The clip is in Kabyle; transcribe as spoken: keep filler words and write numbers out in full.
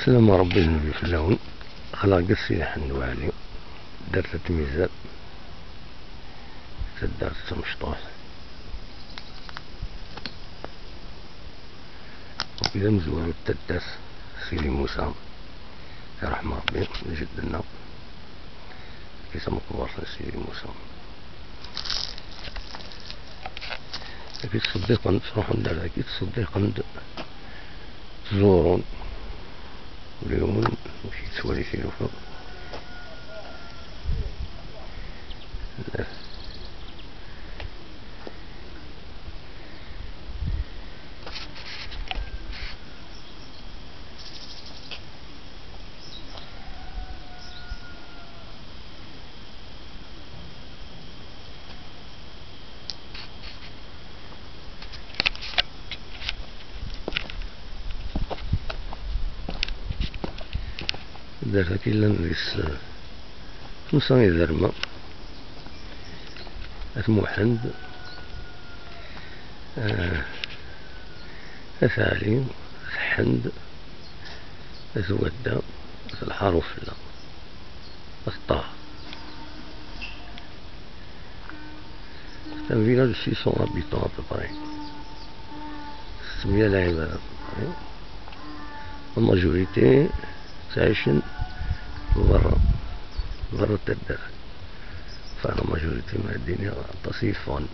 Lama Ṛebbi, nnbi fell-awen. Xleɣ deg Sidi Ḥend Waɛli, dart at Mizar, taddart d tamecṭuḥt. Ṛebbi d amezwaru n taddart, Sidi Musa, iṛḥem Ṛebbi, jedd-nneɣ. Kis am qbert n Sidi Musa. Akk yettṣeddiqen, ttruḥun-d ar dagi, ttṣeddiqen-d, ttẓurun. Ula yiwen ur yettwali tilufa. Dart-agi llan deg-s, eh, xemsa iderma. At Muḥend, eh, At Ɛli, At Ḥend, At Wadda, At Lḥaṛufella, At Ṭaher. C'est un village de six cents habitants à peu près. Settmya lɛibad à peu près. La majorité ttɛicen berra, berra n taddart. Enfin, la majorité, ma ad d-iniɣ, aṭas i yeffɣen.